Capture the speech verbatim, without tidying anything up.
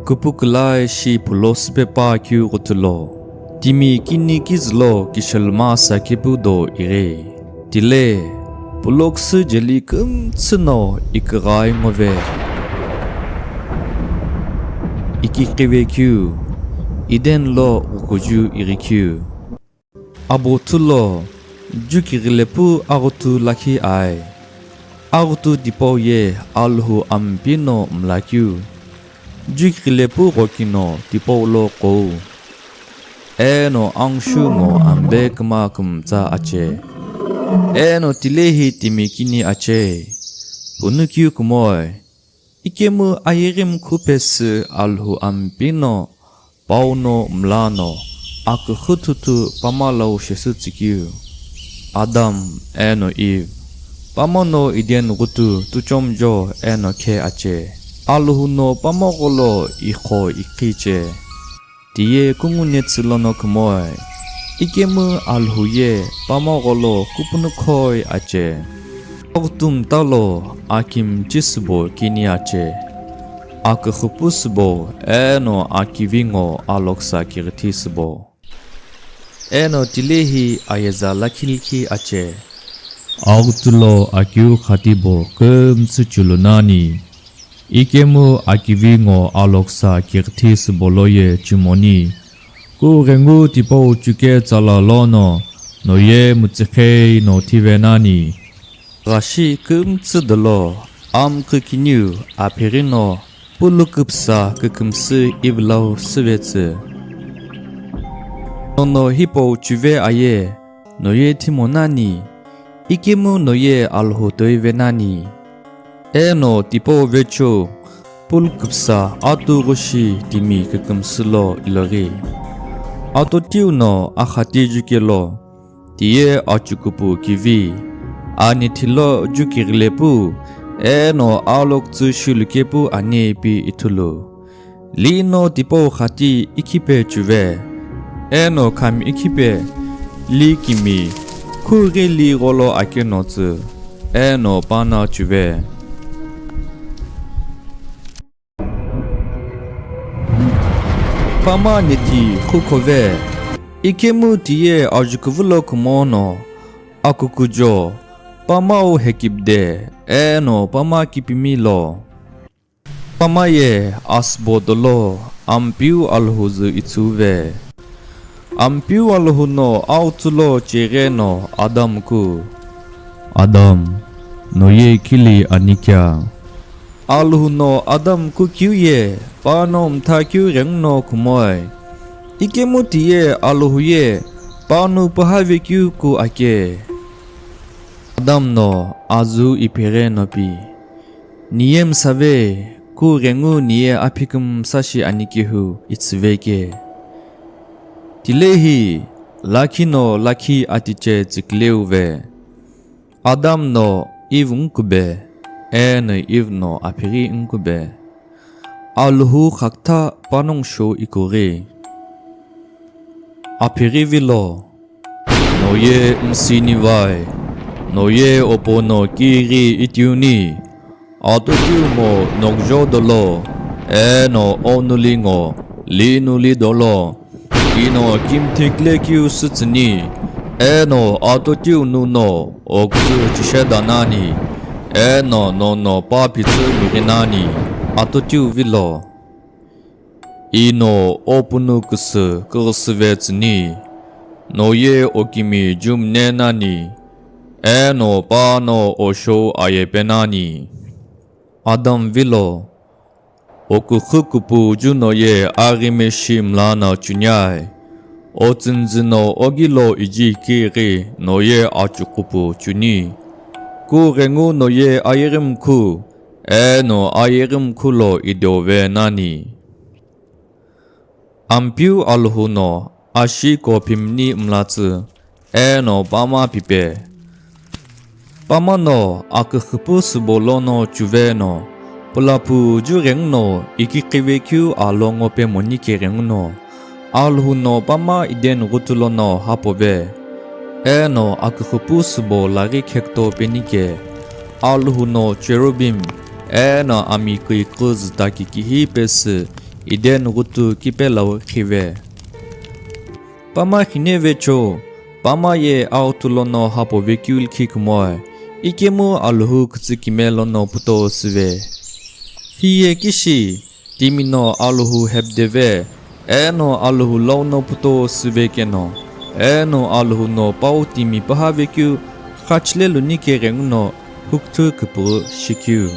Küpükülai shi phulo süpe pa keu ghutülo, timi kini kizülo kisheluma sa kepu do ighi. Tile, puloküsü jeli kümtsü no iküghai ngove. Ikiqivekeu, Eden lo ghukuju ighikeu. Abothu lo, jukighilepu aghutu lakhi ai. Aghutu tipau ye Alhou Ampeu no mlakeu. Jukighilepu ghokino tipau lo qou. Eno angshu ngo ambe küma kümtsa ache. Eno tilehi timi kini ache. Punukeu kumoi. Ikemu ayeghi mkhu pesü Alhou Ampeu no, pau no mla no, aküxü thuthu pama lau shesü tsükeu. Adam eno Eve, pama no Eden ghutu tuchomjo eno khe ache. Alhou no pama gholo ikho ikhiche. Tiye kungu netsü lono kümoi, ikemu Alhou ye pama gholo kupunukhoi ache. Aghutu mta lo akimchi sübo kini ache. Aküxüpu sübo eno akivi ngo aloksa kighithi sübo. Eno tilehi ayeza lakhi likhi ache. Aghutu lo akeu khatibo kümtsü chulu nani. Ikemu akivi ngo aloksa kighithi sübo lo ye chimoni. Kughengu tipau chuke tsala lono, no ye mütsikhei no thive nani. Ghashi kümtsü dolo, amkhu kiniu aphiri no, pulu küpsa kükümsü Eve lau süvetsü. Nono hipau chuve aye, no ye thimo nani, ikemu no ye Alhou toive nani. Eno tipau vecheo, pulu küpsa atughushi timi kükümsü lo iloghi. Atotiu no axati jukelo, tiye achukupu kivi, anithilo jukighilepu, eno aloktsü shilukepu ani ipi ithulu. Lino tipau xati ikhipe chuve, eno khami ikhipe li kimi, khughi li gholo akenotsü, eno pana chuve. Pama nethi khukhove, ikemu tiye ajukuvulo kumono, akukujo, pamau hekipde, eno pama kipimi lo. Pama ye asübo dolo, Ampeu Alhou zü itsuve. Ampeu Alhou no autsulo cheghe no Adam ku. Adam, no ye khili anikea. Alhou no Adam ku kiu ye, pano mtha kiu ghenguno kumoi. Ikemu tiye Alhou ye, pano pahave kiu ku ake. Adam no azu ipeghe no pi. Niye msave, kughengu niye aphikümsashi anikehu itsüveke. Tilehi, lakhi no lakhi atiche tsüküleuve. Adam no Eve nkube, eno Eve no aphiri nkube. Alhou khaktha panongu shou ikughi. Aphiri vilo. No ye msini vai, no ye opo no kighi itiuni, atotiu ngo nokjo dolo, eno onuli ngo linuli dolo, ino kimthikle kiu sütsüni, eno atotiu nu no oküzü chishedanani, eno nono paphitsü mighinani, atotiu vilo. Ino opunu küsü küghüsüve tsüni, no ye okimi jumne nani, eno pano oshou ayepe nani. Adam vilo, oküxü kupu ju no ye aghimeshi mla no chuniai, otsünzü no ogilo iji kighi no ye achukupu chuni, kughengu no ye ayeghi mkhu, eno ayeghi mkhu lo ideuve nani. Ampeu Alhou no ashiko phimni mlatsü, eno pama pipe. Pama no aküxüpu sübo lono chuve no, pulapu ju ghenguno ikiqivekeu alo ngo pe monike ghenguno, Alhou no pama Eden ghutu lono hapove. Eno aküxüpu sübo laghi khekto penike, Alhou no cherubim, eno ami kuikü züta kikihi pesü, ide nugutu kipe lau khive. Pama khine vecho, pama ye autu lono hapo vekeu likhi kumoe, ikemu Alhou kütsükime lono puto süve. Hiye kishi, timi no Alhou hepdeve, eno Alhou lau no puto süve keno, eno Alhou no pau timi paha vekeu, khachile luni keghengu no hukuthu küpüghü shikeu.